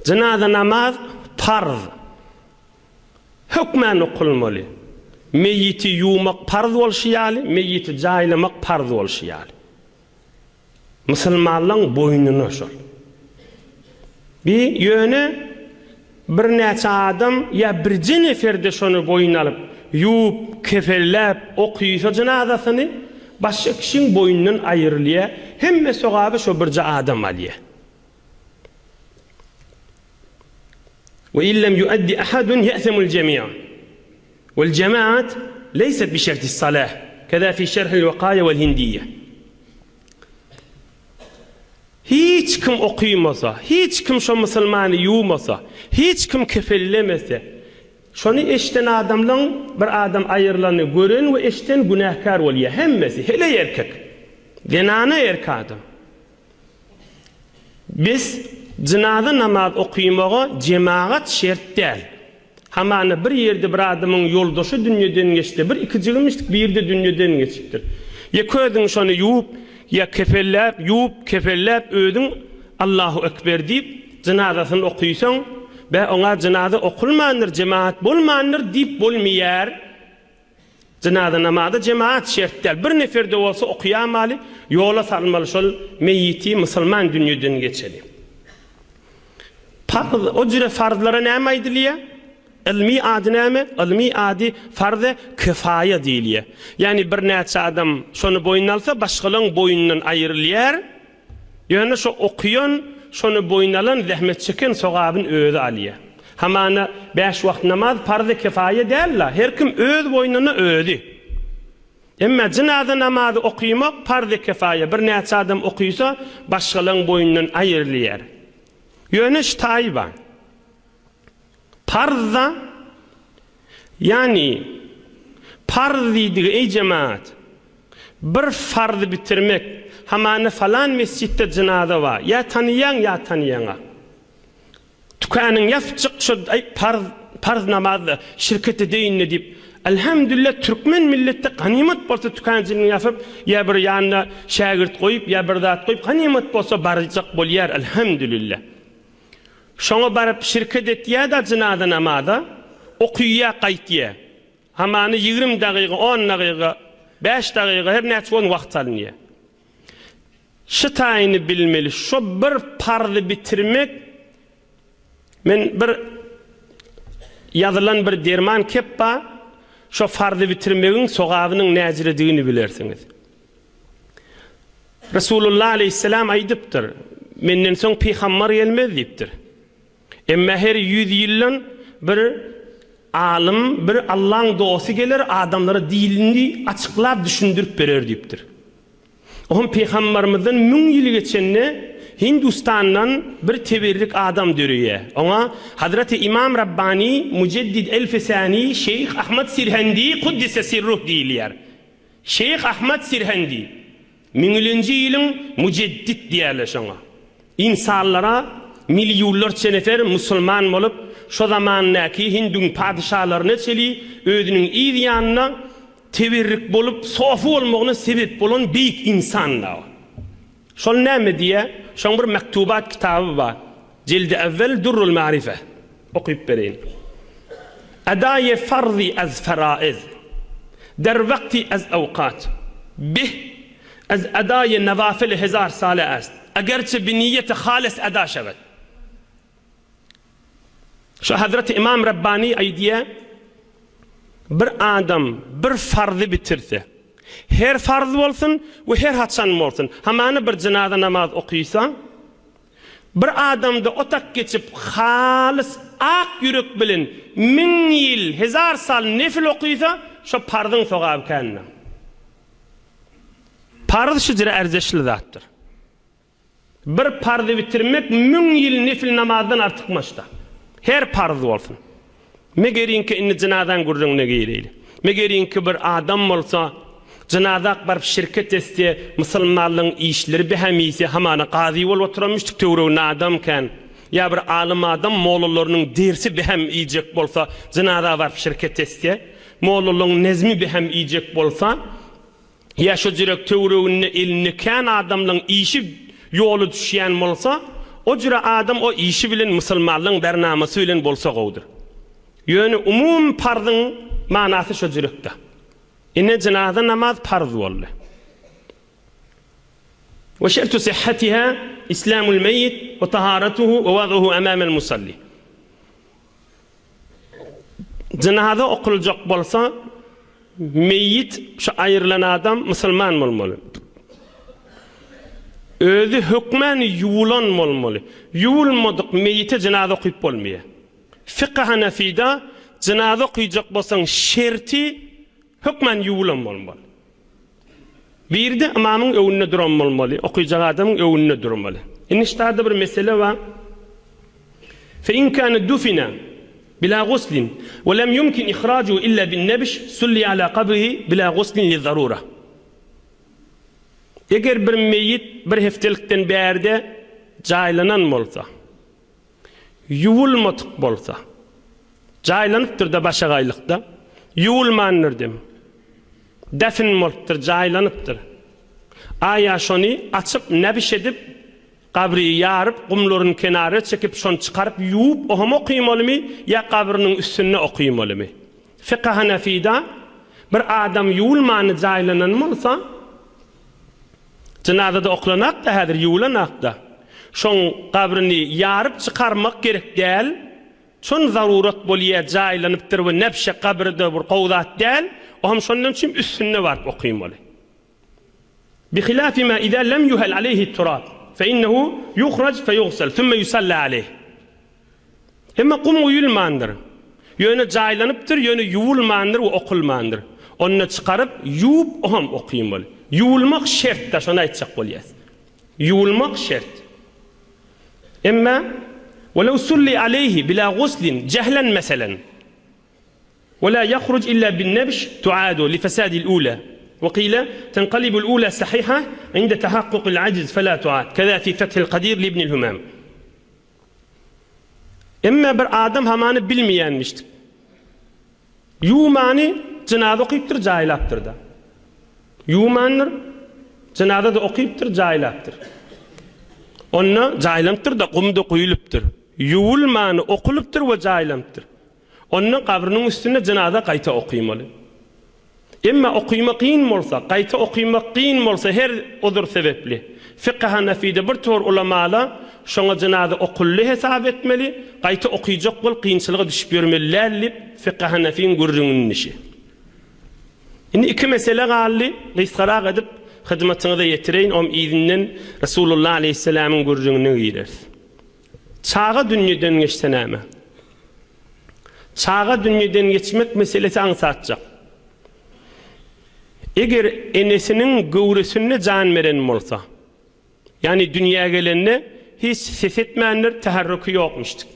Jynaza namaz parz. Hökmän okulmaly. Meýiti ýuwmak parz bolşy ýaly, meýiti jaýlamak parz bolşy ýaly. Musulmanlaň boýnuna şol. Bi ýöne birnäçe adam ýa birje nefer-de şony boýun alyp, ýuwup, kefenläp, okysa jynazasyny, başga kişiň boýnundan aýrylýa, hemme sogaby şo birje adam alýa. We in lem yuaddi ahadun ye'semul jemi' Wel jemaat leýset bi şertis salah keza fi şerhil wekaýa wel hindiýe. Hiç kim okymasa, hiç kim şo musulmany ýuwmasa, hiç kim kefellemese, şony eşden adamlaň bir adam aýrylany gören we eşden günäkär bolýar hemmesi, heleý erkek, zenana erk adam. Biz jynaza namaz okymaga jemagat şert däl. Hamana bir ýerde bir adamyň ýoldaşy dünýeden geçse, bir ikijigmişdik birde dünýeden geçipdir. Ýeke özüň şony ýuwup, ýa kefelläp, ýuwup, kefelläp özüň Allahu Ekber diýip, jynazasyny okysaň, bä oňa jynaza okulmandyr, jemagat bolmandyr diýip bolmaýar. Jynaza namazy jemaat şert däl. Bir nefer-de bolsa okaýamaly, ýola salmaly şol meýiti musulman dünýeden geçeli. Parz, o jüre farzlara näme aýdylýar? Ylmy ady näme? Ylmy ady farz-e kifaýa diýilýär. Ýagny birnäçe adam şony boýun alsa, başgalaň boýundan aýrylýar. Ýöne şo okuýan, şony boýun alan, zähmet çeken sogabyny özi alýar. Hamana bäş wagt namaz parz-y kifaýa däl-la, her kim öz boýnuna özi. Emma jynaza namazy okymak parz-y kifaýa, birnäçe adam okysa, başgalaň boýundan aýrylýar. Ýöne şu taýy bar. Parz-da, ýagny parz diýdigi, eý jemagat, bir farzy bitirmek, hamana falan mesjitde jynaza bar, ýa tanyýaň, ýa tanyýaňa. Tükanyň ýapjyk şo, aý, parz, parz namaz-da, şirket edeýin-le diýip, Elhamdülillah, türkmen milletde ganymat bolsa tükanjynyň ýapyp, ýa bir ýanyna şägirt goýup, ýa bir zat goýup, ganymat bolsa barjak bolýar, Elhamdülillah. Şoňa baryp şirket etýä-da jynaza namaza, okyýa gaýtýa. Hamany 20 dagyga, on dagyga, bäş dagyga her näçe bolsun wagt alynýa. Şu taýyny bilmeli, şo bir parzy bitirmek men bir ýazylan bir derman kep bar, şo farzy bitirmegiň sogabynyň näjiredigini bilersiňiz. Resulullah aleýhissalam aýdypdyr, Menden soň pygambar gelmez diýipdir. Emma her ýüz ýyldan bir alym, bir Allaň dosty geler, adamlara dinini açyklap düşündirip berer diýipdir. Ohm pygambarymyzdan müň ýyl geçende Hindustandan bir teberrik adam döreýär. Oňa Hazreti Imam Rabbani Mujeddid Elfi Sani Şeýh Ahmad Sirhendi Kuddise Sirruh diýilýär. Şeýh Ahmad Sirhendi, müňülenji ýylyň mujeddit diýerler şoňa. Ynsanlara millionlarça nefer musulman bolup, şo zamandaky hinduň padyşalaryna çeli özüniň yz ýanyna teberrik bolup, sofy bolmagyna sebep bolan beýik ynsan-da o. Şol näme diýýär? Şoň bir Mektubat kitaby bar. Jildi ewwel Durrul Marife. Okyp bereýin. Edaýe farzi ez feraiz der wekti ez ewkat bih ez edaýe newafili hezar sale est egerçe bi niýeti hales eda şewed. Şu Hazreti Imam Rabbani aýdýar, bir adam bir farzy bitirse, her farz bolsun we her haçan bolsun, hamana bir jynaza namaz okysa, Bir adamda otak geçip halys ak ýürek bilen müň ýyl, hezar sal nefil okysa, şo parzyň sogaby kändir. Parz şujra erzeşli zatdyr. Bir parzy bitirmek müň ýyl nefil namazdan artykmaçda. Her parz bolsun. Megeriňki indi jynazaň gürrüňine gireýli. Megeriňki bir adam bolsa, jynazak baryp şirket etse, musulmanlygyň işleri behemisi hamana gazy bolup oturan müşdük töwereginde adam kän. Ýa bir alym adam mollalarynyň dersi behem iýjek bolsa, jynaza baryp şirket etse, mollalaryň nezmi behem iýjek bolsa, Ýa şo jürek töwereginde elinde kän adamlaň işi ýola düşýän bolsa, o jüre adam o işi bilen musulmanlygyň bernamasy bilen bolsa gowudyr. Ýöne umumy parzyň manasy şo jürekde. Ine jynaza namaz parz boldy. We şertu sihhatiha islamul meýit we taharatuhu we wad'uhu amamel musalli. Jynaza okuljak bolsa, meýit, şu aýrylan adam musulman bolmaly. Özi hökmän ýuwulan bolmaly. Ýuwulmadyk meýite jynaza okyp bolmaýar. Fykh Hanafida jynaza okyjak bolsaň şerti hökmän ýuwulan bolmaly. Biri-de ymamyň öňünde duran bolmaly, okyjak adamyň öňünde durmaly. Indi ştada bir mesele bar. Fe in kana dufina bila guslin we lem yumkin ihrajuhu illa bin nebş sulli ala kabrihi bila guslin lizzarura. Eger bir meýit bir hepdelikden bärde jaýlanan bolsa, Ýuwulmadyk bolsa. Jaýlanypdyr-da başagaýlykda. Ýuwulmandyr dem. Defn bolupdyr, jaýlanypdyr. Aýa şony açyp, nebiş edip, gabry ýaryp, gumlaryny kenara çekip, şony çykaryp ýuwup oham okymalymy ýa gabrynyň üstünde okymalymy? Fykh Hanafida bir adam ýuwulmany jaýlanan bolsa, Jynazada oklanakda häzir ýuwlanakda. Şoň gabryny ýaryp çykarmak gerek däl. Şon zarurat bolýa jaýlanypdyr we nebşe gabryda bir gowy zat däl. Oham şondan üçin üstünde baryp okymaly. Bihilafi ma iza lem yuhel aleyhi turab fe innehu yuhraj fe yugsel sümme yusalla aleyh. Emma gum guýulmandyr. Ýöne jaýlanypdyr, ýöne ýuwulmandyr we okulmandyr. Onda çykaryp, ýuwup, oham okymaly. Ýuwulmak şert-dä, şony aýtjak bolýas. Ýuwulmak şert. Emma, Welew sulli aleýhi bila guslin jehlen meselen. Ve la yahruc illa bin-nebş tuadu li fesadil ula. Ve qile, tenqalibul ula sahiha inde tahakkukil ajz fela tuad. Keza fi fethil kadir li ibnil Humam. Emme bir adam hamany bilmeýänmişdik. Ýuwmany jynaza okypdyr, jaýlapdyr-da. Ýuwmandyr, jynaza-da okypdyr, jaýlapdyr. Onda jaýlanypdyr-da, gum-da guýulypdyr. Ýuwulmany okulypdyr we jaýlanypdyr. Onda gabrynyň üstünde jynaza gaýta okymaly. Emma okyma kyn bolsa, gaýta okymak kyn bolsa her uzur sebepli, Fykhy Hanafide bir tor ulamala şoňa jynaza okuldy hesap etmeli, gaýta okyjak bolup kynçylyga düşüp ýörmeli däl diýip Fykhy Hanafiň gürrüňinmişi. Indi iki mesele galdy, gysgarak edip hyzmatyňyza ýetireýin, om yzyndan Resulullah aleýhissalamyň gürrüňine gireris. Çaga dünýeden geçse näme? Çaga dünýeden geçmek meselesi aňsatjak. Eger enesiniň göwresinde jan beren bolsa, ýagny dünýä gelende hiç ses etmändir, täherrüki ýokmuşdyk.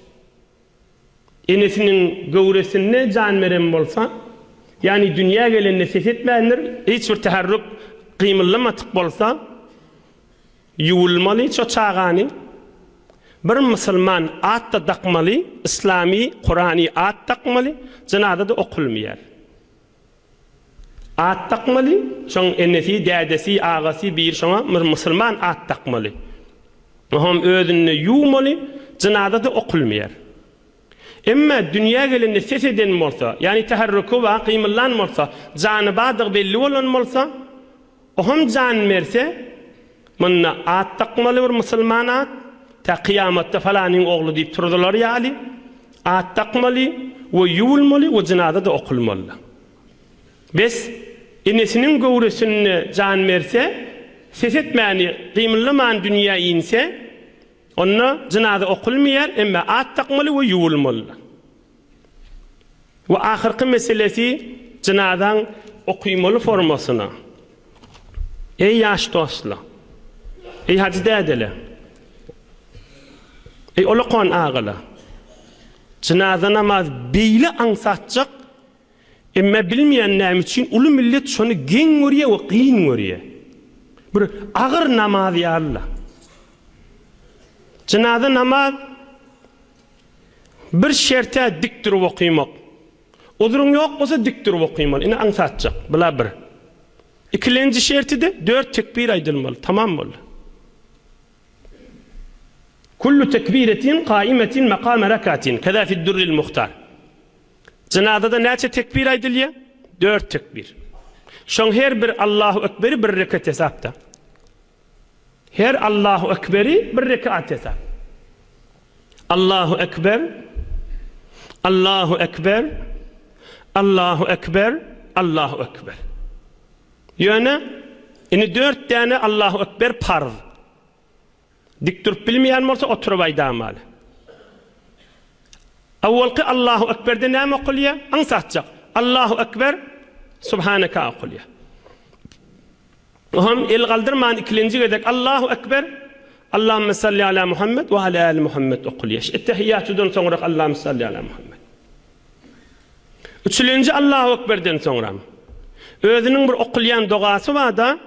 Enesiniň göwresinde jan beren bolsa, ýagny dünýä gelende ses etmändir, hiç bir täherrük gymyldamatyk bolsa, Ýuwulmaly şo çagany bir musulman at-da dakmaly, yslamy, kurany at dakmaly, jynaza-da okulmaýar. At dakmaly, şoň enesi, dädesi, agasy biri şoňa bir musulman at dakmaly. Oňam özünde ýuwmaly, jynaza-da okulmaýar. Emma dünýä gelende ses eden bolsa, ýagny täherrüki bar, gymyldan bolsa, jany bardygy belli bolan bolsa, Oham jan berse, munda at dakmaly bir musulman at, tä kyýamatda falanyň ogly diýip turzular ýaly, at dakmaly we ýuwulmaly we jynaza-da okulmaly. Bes, enesiniň göwresinde jan berse, ses etmäni, gymyldaman dünýä inse, onda jynaza okulmaýar, emma at dakmaly we ýuwulmaly. We ahyrky meselesi jynazaň okymaly formasyna. Eý ýaş dostlar! Eý hajy dädeler! Eý olakan agalar! Jynaza namaz beýle aňsatjak, emme bilmeýän näme üçin uly millet şony geň görýär we kyn görýär. Bir agyr namaz ýaly-la. Jynaza namaz Bir şerte dik durup okymak. Uzruň ýok bolsa dik durup okymaly. Ine aňsatjak. Bula bir. Ikilenji şerti-de dört tekbir aýdylmaly. Tamam boldy. Kullu tekbiretin kaimetin makame rekatin, keza fi'd-durril muhtar. Jynazada näçe tekbir aýdylýar? Dört tekbir. Şoň her bir Allahu ekberi bir reket hesapda. Her Allahu ekberi bir rekat hesap. Allahu ekber, Allahu ekber, Allahu ekber, Allahu ekber. Ýöne indi dört däne Allahu ekber parz. Dik durup bilmeýän bolsa oturyp aýdamaly. Awwalky Allahu ekberde näme okulýar? Aňsatjak. Allahu ekber, Subhaneka okulýar. Oňam el galdyrman ikilenji gezek Allahu ekber, Allahümme salli ala Muhammed we ala ali Muhammed okulýar. Ettehiýatudan soňrak Allahümme salli ala Muhammed. Üçülenji Allahu ekberden soňram özüniň bir okulýan dogasy bar-da,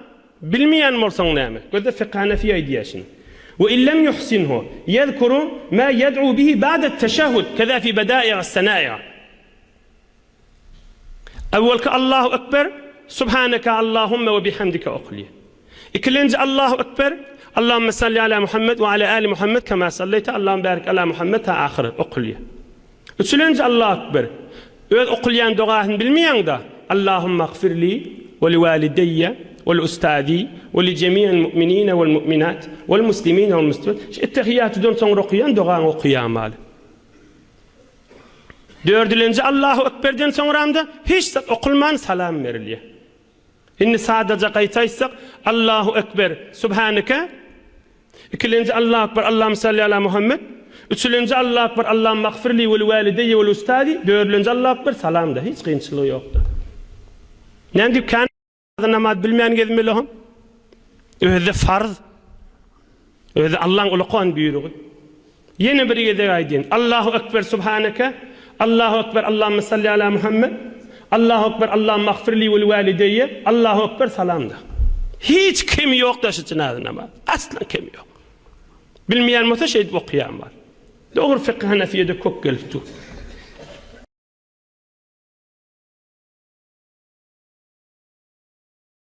Bilmeýän bolsaň näme? Gözle Fykh Hanefi aýdýar şuny. We in lem yuhsinhu ýezkuru ma ýed'u bihi ba'de teşehhud keza fi bedai'is senai'a. Awwalky Allahu ekber, Subhaneke Allahumme we bihamdike okulýar. Ikilenji Allahu ekber, Allahumme salli ala Muhammed we ala ali Muhammed kema salleýte Allahumme barik ala Muhammed ta ahyry okulýar. Üçülenji Allahu ekber. Öz okulýan dogasyny bilmeýäňda, Allahumma gfirli we li walideýe we li ustazi we li jemi'il mu'minine wal mu'minat wal muslimine wal muslimat. Şu ettehiýatydan soňra okaýan dogaňy okaýamaly. Dördülenji Allahu ekberden soňramda hiç zat okulman salam berilýär. Indi sadaja gaýta aýtsak, Allahu Ekber, Subhaneke, ikilenji Allahu Ekber, Allahümme salli ala Muhammed, üçülenji Allahu Ekber, Allahümme agfirli we li walideýe we li ustazi, dördülenji Allahu Ekber, salam-da, hiç kynçylygy ýokdur. Näme diýip kän namaz bilmän gezmeli hom? Özi farz. Özi Allaň ulakan buýrugy. Ýene bir gezek aýdýan. Allahu Ekber Subhaneke, Allahu Ekber Allahümme salli ala Muhammed, Allahu Ekber Allahümme agfirli we li walideýe, Allahu Ekber salamda. Hiç kemi ýok daşy jynaza namaz. Asla kemi ýok. Bilmeýän bolsa şeýdip okaýan bar. Dogry fykh Hanefiýede kök gelip dur.